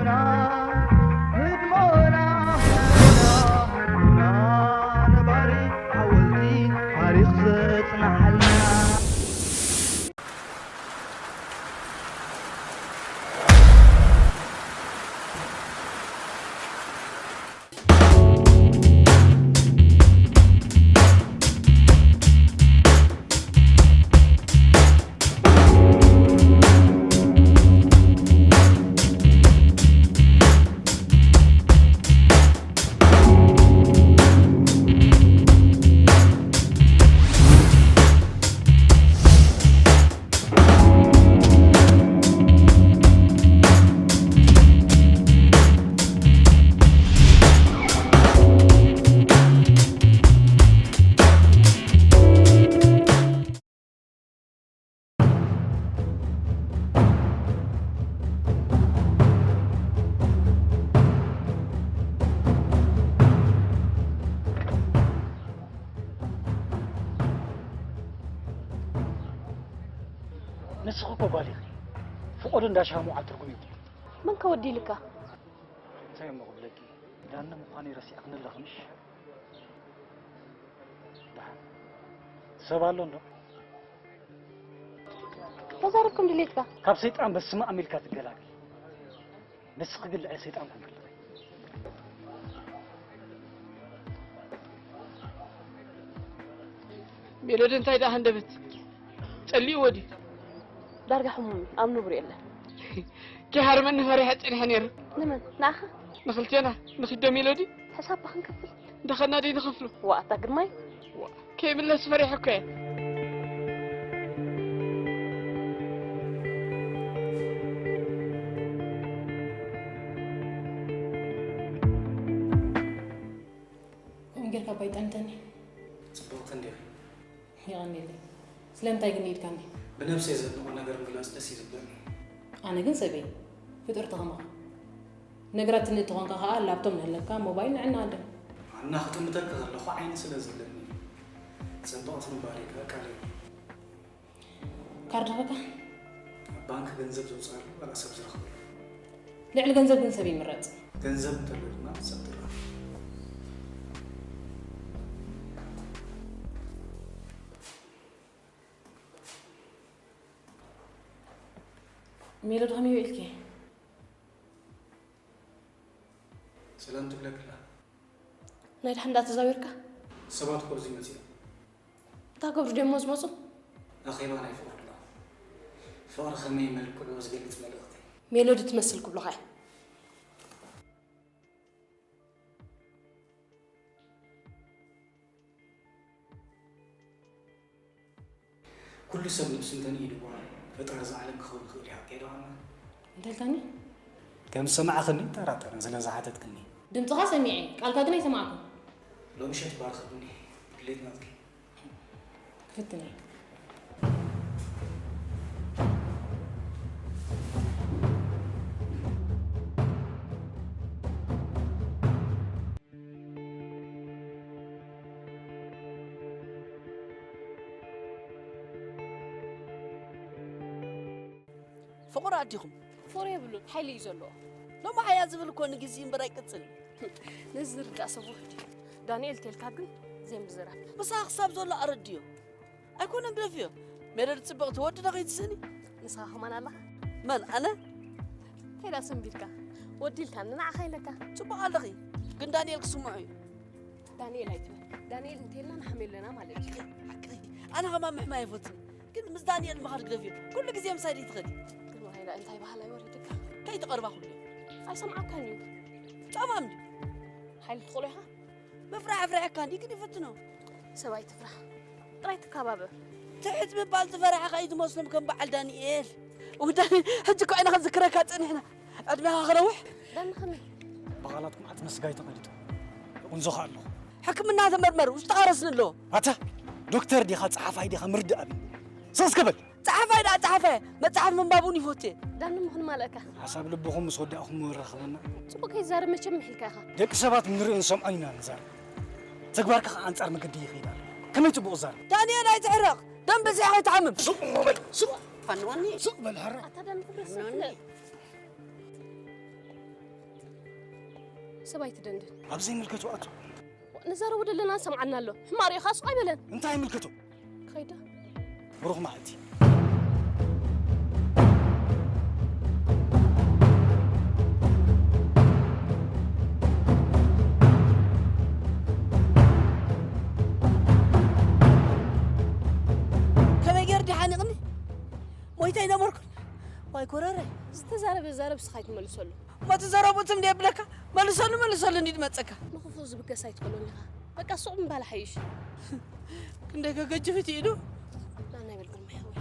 ህድሞና፣ ህድሞና፣ ህድሞና፣ ነባሪ ሓወልቲ ታሪኽ ዘጽንሓልና። ንስኺ እኮ ጓል ኢኺ። ፍቖዶ እንዳሻሙ ዓል ትርጉም የብሉን። መን ከ ወዲልካ? እንታይ እሞ ክብለኪ፣ ዳኒ ምዃነይ ረሲዕክኒ ኣለኺ ምሽ? ደሓን ሰብ ኣሎ እንዶ? ተዛረብ ከም ድሌትካ። ካብ ሰይጣን በስመ ኣብ ኢልካ ትገላገል። ንስኺ ግን ልዕሊ ሰይጣን ኮንኪ ኣለኺ። ሜሎዲ እንታይ ደኣ ሃንደበት? ጸሊእዎ ድዩ? ዳርጋ ሕሙም እዩ፣ ኣብ ንቡር የለን። ኪሃርመኒ ፈሪሐ ጸኒሐ ነይረ። ንመን? ንኣኻ? ንኽልቴና፣ ንኺዶ ሜሎዲ። ሕሳብ ክንከፍል። ደኸና ደይ ንኸፍሎ። ዋእ፣ ኣታ ግርማይ። ዋእ፣ ከይምለስ ፈሪሐ እኮ እየ። ከምኡ ጌርካ ባይጣንተኒ። ጽቡቕ እንዲኺ። የቐንየለይ። ስለምንታይ ግን ኢድካኒ? ብነብሰይ ዘድንቖ ነገር ምግላጽ ደስ እዩ ዝብለኒ። ኣነ ግን ሰበይ፣ ፍጡርቲ ከማኻ። ነግራትኒ እንተኾንካ ኸኣ ላፕቶም ንህለካ፣ ሞባይል ንዕና ኣደም። ኣና ክጥምተካ ከለኹ ዓይኒ ስለ ዝብለኒ እዩ። ጽብቕቲ ምባለይ ከኣ ቃለይ እዩ። ካርድ ኸካ? ኣብ ባንክ ገንዘብ ዘውፅኣሉ ዋላ ሰብ ዝረኽበሉ። ልዕሊ ገንዘብ ግን ሰብ ይምረጽ። ገንዘብ እንተሎ ድማ ሰብ ትረኽብ። ሜሎዲ ከመይ ውዒልኪ? ሰላም ትብለክላ። ናይ ደሓን ደኣ ተዛዊርካ? ሰባት እኮ ኣብዚ መጺኦም። እንታይ ገብሩ ደሞ ዝመጹ? ኣኼባ ናይ ፍቕሪ ድላ። ፍቕሪ ከመይ መልክዑ ዝገልጽ መልእኽቲ። ሜሎዲ ትመስል ክብሉኻ እየ። ኩሉ ሰብ ነብሱ እንተንኢድዋ፣ ፈጣሪ እዛ ዓለም ክኸውን ይኽእል እዩ፣ ሓቀይ ዶ ሃና? እንታይ ኢልካኒ? ከም ዝሰማዕኽኒ ይጠራጠርን፣ ስለ ዝሓተትክኒ። ድምፅኻ ሰሚዐ፣ ቃልካ ግን ኣይሰማዕኩን። ሎሚ ምሸት ባርኽኒ፣ ድሌት ናትኪ። ክፍትን እየ። ፍቕሪ ኣዲኹም? ፍቕሪ የብሉን፣ ሓይሊ እዩ ዘለዎ። ሎሚ ሓያ ዝብል እኮ ንግዜ እምበር ኣይቅጽልን። ነዚ ዝርዳእ ሰብ ውሑድ እዩ። ዳንኤል ተልካ ግን ዘይምዝራብ። ምሳኻ ክሳብ ዘሎ ኣረድዮ። ኣይኮነን ግደፍዮ። ሜሎዲ ጽብቕቲ ወዲ ዶ ከይትስእኒ? ንስኻ ከማን ኣለኻ? መን ኣነ? እንታይ ደኣ ሰንቢድካ? ወዲ ኢልካኒ ንዓኻ ኢለካ። ጽቡቕ ኣለኺ። ግን ዳንኤል ክስምዖ እዩ። ዳንኤል ኣይትበል። ዳንኤል እንተልና ንሓምዮ ኣለና ማለት እዩ። ሓቂ፣ ሓቂ። ኣነ ከማን ምሕማይ ኣይፈቱን። ግን ምስ ዳንኤል ምኻድ ግደፍዮ። ኩሉ ግዜ ምሳይ ደይ ትኸዲ። ግርማይ ደኣ እንታይ ባህላ ይወርድካ? ከይትቐርባ ኩሉ። ኣይሰምዓካን እዩ። ጸማም ድዩ? ሓይሊ ትኽእሎ ኢኻ? ምፍራሕ ኣፍሪሕካ እንዲ ግን ይፈትኖ። ሰብ ኣይትፍራሕ። ጥራይ ትከባበር። ትሕት ምባል ዝፈራሕኻ እዩ ዝመስሎም ከም በዓል ዳንኤል። እው ዳንኤል፣ ሕጂ እኮ ኢና ክንዝክረካ ጸኒሕና። ዕድሜኻ ክነውሕ። ዳኒ ከመይ? ብቓላትኩም ኣቲ መስጋይ ተቐሊጡ። ይቑንዞኻ ኣለኹ። ሕክምና ተመርመር፣ ውሽጥኻ ረስኒ ኣለዎ። ኣታ ዶክተር ዲኻ ጸሓፋይ ዲኻ ምርዳእ ኣብኒ። ሰስከ በል። ጸሓፋይ ደኣ ጸሓፋይ፣ መጽሓፍ ምንባብ እውን ይፈቱ እየ። ዳኒ ምኹን ማለእካ። ሓሳብ ልብኹም ምስ ወዳእኹም ንራኸበና። ጽቡቕ ከይዛረብ መቸም ምሒልካ ኢኻ። ደቂ ሰባት ንርእዮን ንሰምዖን ኢና ንዛረብ። ተግባርካ ኸኣ ኣንጻር መገዲ ይኸይድ ኣሎ። ከመይ ጽቡቕ ዛረብ? ዳንኤል ኣይትሕረቕ፣ ደም በዚሕካ ኣይትሓምም። ሱቕ እሞ በል፣ ሱቕ። ፋንዋኒ። ሱቕ በል፣ ሕራቕ። ኣታ ዳኒ ክብረት ሰብ ፋንዋኒ። ፍለጥ። ሰብ ኣይትደንድን። ኣብ ዘይምልከቶ ኣቱ። ንዛረቡ ዘለና ሰምዓና ኣሎ። ሕማቕ ሪኢኻ ስቕ ኣይበለን። እንታይ ይምልከቶ? ክኸይዳ። ብሩኽ መዓልቲ። ከመይ ገይሩ ድሓኒቕኒ? ሞይተ ኣይነበርኩን። ዋይ ኮረረ። ዝተዛረበ ዛረብ ስኻ ኣይትመልሰሉ። እሞ እቲ ዘረብኡ ትም ድየ ብለካ? መልሰሉ፣ መልሰሉ እንዲ ድመጸካ። ንኽፉእ ዝብገስ ኣይትኾኖን ኢኻ። በቃ ሱቕ ምባል ሓይሽ። ክንደይ ከገጅፍ እቲ ኢዱ። ና ናይ በል ግርማይ ሓወይ።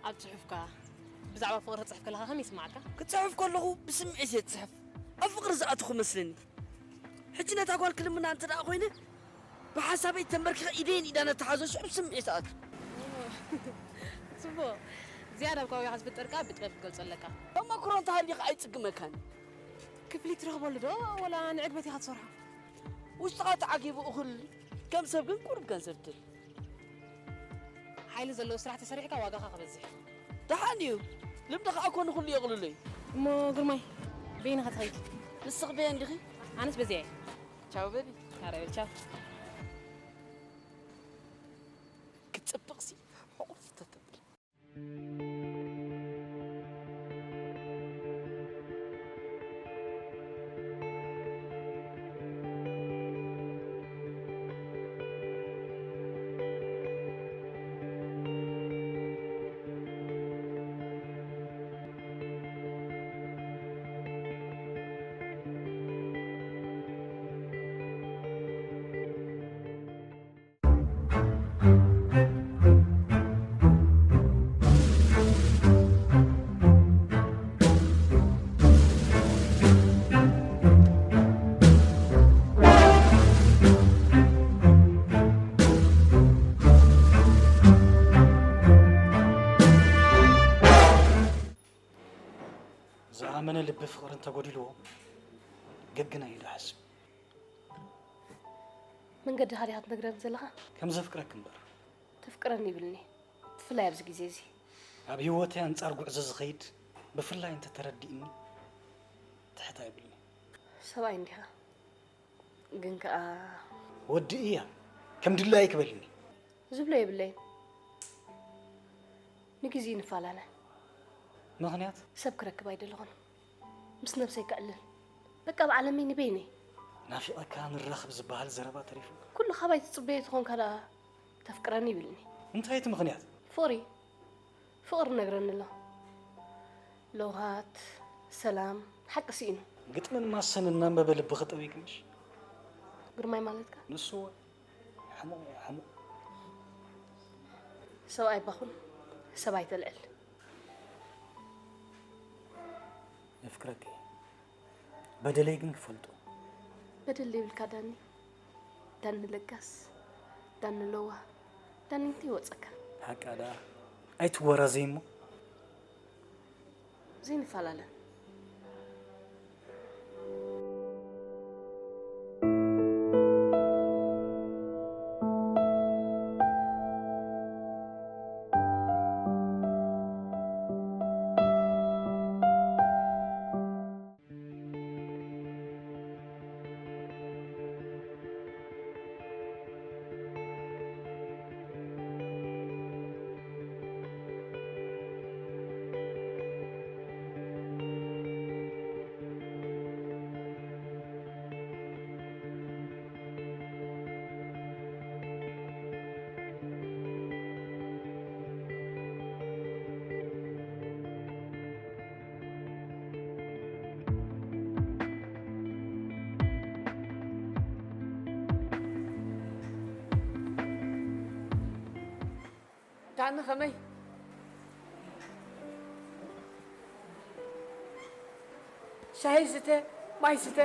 ኣብ ጽሑፍካ ብዛዕባ ፍቕሪ ትጽሕፍ ከለኻ ከመይ ይስምዓካ? ክጽሕፍ ከለኹ ብስምዒት እየ ዝጽሕፍ። ኣብ ፍቕሪ ዝኣተኹ መስለኒ። ሕጂ ነታ ጓል ክልምና እንተ ደኣ ኮይነ፣ ብሓሳበይ ተንበርኪኸ ኢደይን ኢዳ ነተሓዞ ሽዑ ብስምዒት እኣቱ። ጽቡቕ። ዝያዳ ኣብ ከባቢኻ ዝፍጠር ከኣ ብጥበብ ክትገልጾ ኣለካ። ተመክሮ እንተሃልዩ ከኣ ኣይጽግመካን። ክፍሊት ትረኽበሉ ዶ ወላ ንዕግበት ኢኻ ትሰርሖ? ውሽጥኻ ተዓጊቡ እኹል፣ ከም ሰብ ግን ቁሩብ ገንዘብ ትደሊ። ሓይሊ ዘለዎ ስራሕ ተሰሪሕካ ዋጋኻ ክበዝሕ። ደሓን እዩ። ልምዲ ከኣ እኮ ንኹሉ የቕልሎ እዩ። እሞ ግርማይ፣ በይንኻ ትኸይድ? ንስኺ በየን ዲኺ? ኣነስ በዚኣ እየ። ቻው በሊ። ኣረ በል ቻው። ክትጽብቕሲ ሕቑፍ ተተብል። ዝኣመነ ልቢ ፍቕሪ እንተጎዲልዎ፣ ገግና ኢሉ ይሓስብ። መንገድኻ ዲኻ ትነግረኒ ዘለኻ? ከም ዘፍቅረኪ እምበር። ተፍቅረኒ ይብልኒ፣ ብፍላይ ኣብዚ ግዜ እዚ። ኣብ ህይወተይ ኣንጻር ጉዕዞ ዝኸይድ፣ ብፍላይ እንተ ተረዲእኒ፣ ትሕት ኣይብልኒ። ሰብኣይ እንዲኻ፣ ግን ከኣ ወዲ እያ፣ ከም ድላዩ ክበልኒ። ዝብሎ የብለይን። ንግዜኡ ንፈላለ። ምኽንያት? ሰብ ክረክብ ኣይደለኹን። ምስ ነብሰይ ከዕልል። በቃ ኣብ ዓለመይ ንበይነይ። ናፊቐካ ንራኸብ ዝበሃል ዘረባ ተሪፉ። ኩሉ ካባይ ትጽበዮ ተኾንካ ደኣ ተፍቅረኒ ይብልኒ። እንታይ እቲ ምኽንያት? ፍቕሪ። ፍቕሪ ነግረኒ ኣሎ። ለውሃት፣ ሰላም፣ ሓቂ ስኢኑ። ግጥምን ማሰን እናንበበ ልብኺ ጠዊቅምሽ? ግርማይ ማለትካ? ንሱ እወ። ሕሙቕ እየ፣ ሕሙቕ። ሰብኣይ እባ ኩን፣ ሰብ ኣይተልዕል። የፍቅረኪ እየ። በደለይ ግን ክፈልጦ። በደል ዘይብልካ ዳኒ። ዳኒ ለጋስ፣ ዳኒ ለዋህ፣ ዳኒ እንታይ ይወጸካ? ሓቃ ደኣ ኣይትወራዘይ እሞ። ዘይንፈላለን። ዳኒ ከመይ? ሻሂ ዝተ፣ ማይ ዝተ።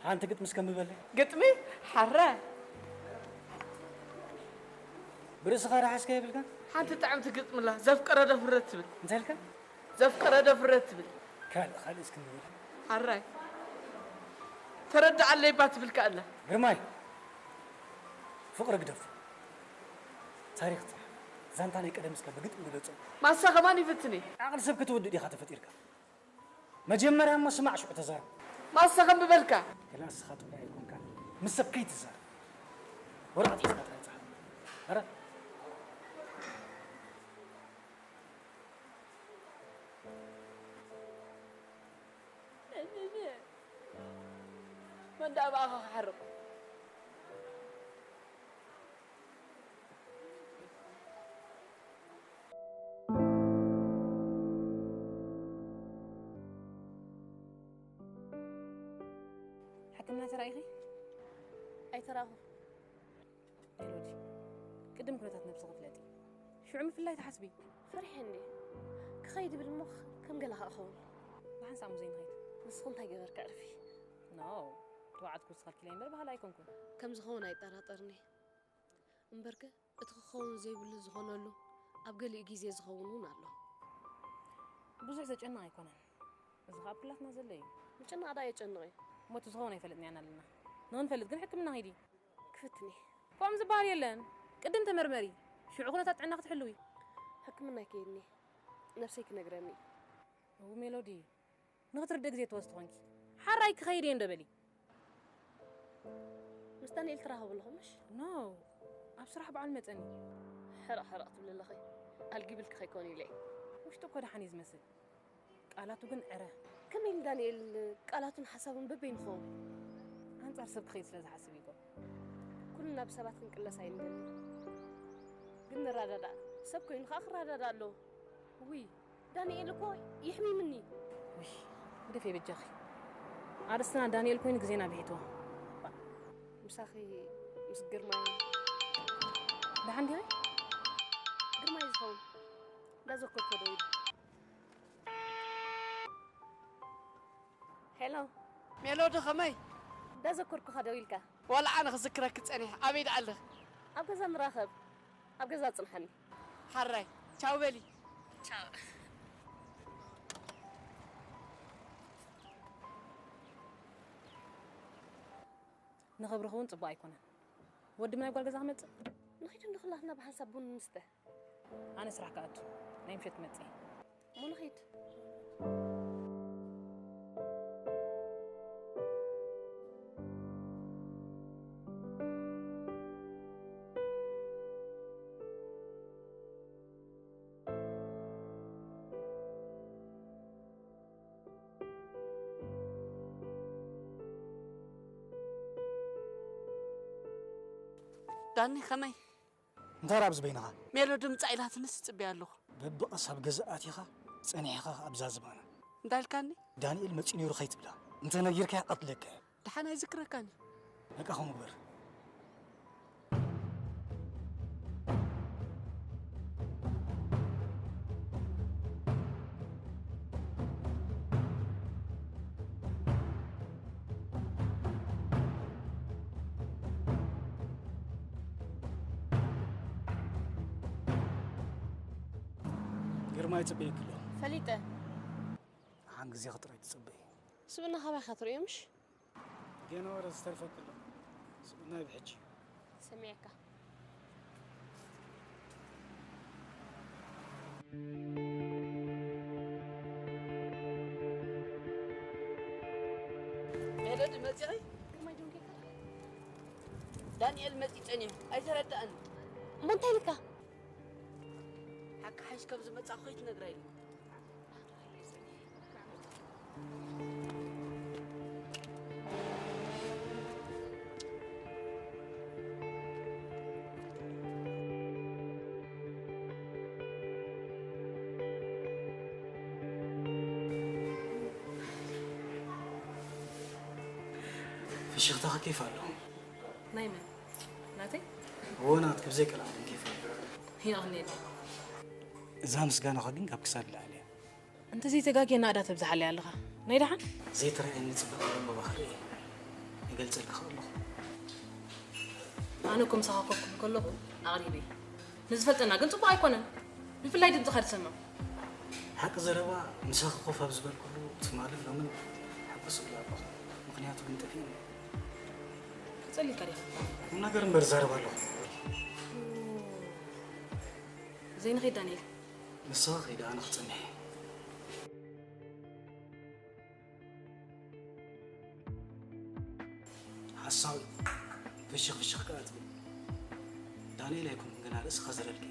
ሓንቲ ግጥሚ እስከ ምበለይ። ግጥሚ? ሓረ። ብርእስኻ ረሓስካ የብልካ? ሓንቲ ጥዕምቲ ግጥሚ ኣላ፣ ዘፍቀረ ዶ ፍረ ትብል። እንታይ ኢልካ? ዘፍቀረ ዶ ፍረ ትብል። ካልእ፣ ካልእ እስኪ ንበል። ሓራይ። ተረድኣለይ እባ ትብል ከኣ ኣላ። ግርማይ፣ ፍቕሪ ግደፎ። ታሪኽ ጽሓፍ። ዛንታ ናይ ቀደም እስከ ብግጥሚ ግለጾ። ማሳ ከማን ይፍትኒ። ዓቕሊ ሰብ ክትውድእ ዲኻ ተፈጢርካ? መጀመርያ እሞ ስማዕ፣ ሽዑ ተዛረብ። ማሳ ከም ብበልካ። ክላ ንስኻ ጥራይ ኣይኮንካን፣ ምስ ሰብ ከይትዛረብ። ወረቐት ሒዝካ ጥራይ ጽሓፍ። ኣረ። መን ደኣ ብኣኻ ክሓርቕ? ሕክምና ተራኢኺ? ኣይተራኹ። ሜሎዲ፣ ቅድም ኩነታት ነብስኺ ፍለጢ። ሽዑ ምፍላይ ትሓስቢ? ፈሪሐ እንዴ? ክኸይድ ይብል እሞ ከም ገለ ከኣ ክኸውን። ብሓንሳብ ሙዘይ ንኸይድ። ንስኺ እንታይ ገበርኪ ዕርፊ? ኖ፣ ተባዕትኩ ዝኸልኪለይ እምበር ባህላ ኣይኮንኩን። ከም ዝኸውን ኣይጠራጠርኒ። እምበርከ፣ እቲ ክኸውን ዘይብሉ ዝኾነሉ ኣብ ገሊኡ ግዜ ዝኸውን እውን ኣሎ። ብዙሕ ዘጨንቕ ኣይኮነን። እዚ ኸኣ ኣብ ኩላትና ዘሎ እዩ። ምጭናቕ ደኣ የጨንቕ እዩ። እሞ እቲ ዝኸውን ኣይፈለጥናዮን ኣለና። ንኽንፈልጥ ግን ሕክምና ኺዲ። ክፍትን እየ። ከምኡ ዝበሃል የለን። ቅድም ተመርመሪ። ሽዑ ኩነታት ጥዕናኺ ትሕልዊ። ሕክምና ይከይድኒ። ነብሰይ ክነግረኒ እዩ። እው ሜሎዲ፣ ንኽትርድእ ግዜ ትወስዲ ኾንኪ። ሓራይ ክኸይድ እየ እንዶ በሊ። ምስ ዳንኤል ትራኸቡ ኣለኹም ምሽ? ኖ፣ ኣብ ስራሕ በዓል መጸኒ። ሕርቕ ሕርቕ ትብሊ ኣለኺ። ኣልጊብልኪ ከይኮን ኢለ እየ። ውሽጡ እኮ ደሓን እዩ ዝመስል። ቃላቱ ግን ዕረ። ከመይ ኢሉ ዳንኤል ቃላቱን ሓሳቡን በበይኑ ክኸውን? ኣንጻር ሰብ ክኸይድ ስለ ዝሓስብ እዩ እኮ። ኩልና ብሰባት ክንቅለስ ኣይንደልን። ግን ንረዳዳእ። ሰብ ኮይኑ ከኣ ክረዳዳእ ኣለዎ። ውይ፣ ዳንኤል እኮ የሕሚምኒ። ውይ፣ ግደፊ በጃኺ። ኣርእስትና ዳንኤል ኮይኑ ግዜና ብሒትዎ። ምሳኺ ምስ ግርማይ። ደሓን ዲኺ? ግርማይ ዝኸውን። እንዳዘከርኩ ደው ኢሉ። ሄሎ። ሜሎዲ ከመይ? እንዳዘከርኩኻ ደው ኢልካ። ዋላ ኣነ ክዝክረኪ ጸኒሐ። ኣበይ ደኣ ኣለኺ? ኣብ ገዛ ንራኸብ። ኣብ ገዛ ጽንሓኒ። ሓራይ። ቻው በሊ። ቻው። ንኽብርኺ እውን ጽቡቕ ኣይኮነን። ወዲ ምናይ ጓል ገዛ ክመጽእ? ንኺድ እንዶ ኩላትና ብሓንሳብ ቡን ንስተ። ኣነ ስራሕ ክኣቱ፣ ናይ ምሸት ክመጽእ እየ። እሞ ንኺድ። ዳኒ፣ ከመይ? እንታይ ደኣ ኣብዚ በይንኻ? ሜሎዲ ምጻእ ኢላትንስ እጽበያ ኣለኹ። በብቐስ ኣብ ገዛ ኣቲኻ ጸኒሕኻ ኣብዛ ዝባና። እንታይ ኢልካኒ? ዳንኤል መጺኡ ነይሩ ከይትብላ። እንተ ነጊርካዮ ቀትለካ እየ። ደሓን ኣይዝክረካን እዩ። በቃ ከምኡ ግበር። ግርማ ይጽበየኪ ኣሎ። ፈሊጠ። ሓን ግዜኺ ጥራይ ትጽበዪ። ስብእና ካባይ ኢኻ ትርእዮ ምሽ? ገና ወረ ዝተርፈኪ ኣሎ። ስብእናይ ብሕጂ። ሰሚዐካ። ሜሎዲ መጺኺ? ግርማይ ጆን ኬክ። ዳንኤል መጺ ጸኒሑ። ኣይተረዳእን። እሞ እንታይ ኢልካ? ሓቂ ሓይሽ ከም ዝመጻ ኮይት ነግራ ኢሉ። ፍሽኽታኺ ኬፍ ኣለዎ። ናይ መን? ናተይ? እዎ፣ ናትኪ ብዘይቀልዓለም ኬፍ ኣለዎ። የቕንየለይ። እዛ ምስጋናኻ ግን ካብ ክሳድ ላዕሊ እያ። እንተ ዘይተጋግየ ናእዳ ተብዝሓለይ ኣለኻ። ናይ ደሓን? ዘይተራእየኒ ጽባቐ ለምባባ ክርኢ። ገልጸልካ ኣለኹ። ኣነ እኮ ምሳኻ ኮፍ ክብል ከለኹ ኣቕሪበ። ንዝፈልጠና ግን ጽቡቕ ኣይኮነን። ብፍላይ ድምፅኻ ዝሰምዕ። ሓቂ ዘረባ ምሳኺ ኮፍ ኣብ ዝበልኩሉ ትማልን ሎምን ሓጎስ እብል ኣለኹ። ምኽንያቱ ግን ጠፊእኒ። ክጸልካ ዲኻ? ቁም ነገር እምበር እዛረብ ኣለኹ። ዘይንኸይድ ዳንኤል። ንስኻ ኸይዲ ኣነ ክጸንሕ እየ። ሓሳዊ ፍሽኽ ፍሽኽ ከኣ ትብል። ዳንኤል ኣይኮንኩን ገና ርእስኻ ዝረልከ።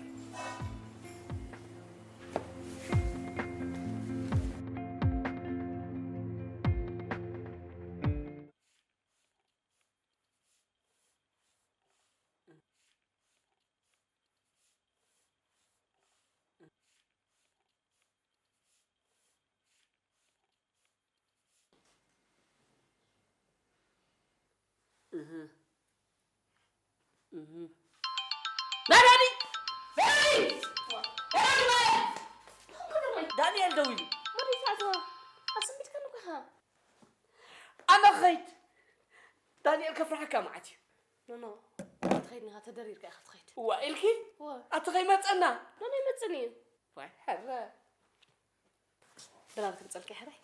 እህ። እህ። ናዳዲ! ናዳዲ! ናዳዲ! ዳንኤል ደዊሉ። መሪጻ ኣትዋ። ኣስሚትካ እኮ ኢኻ። ኣነ ክኸይድ። ዳንኤል ከፍርሓካ መዓት እዩ። ኖ፣ ኖ። ትኸይድ ኒኻ፣ ተደሪርካ ኢኻ ትኸይድ። እዋ ኢልኪ? እዋ። ኣቲ ከይመጸና? ኖ፣ ኖ፣ ይመጽን እዩ። ዋይ፣ ሕረ። ድራር ክምጸልካ ሕራይ።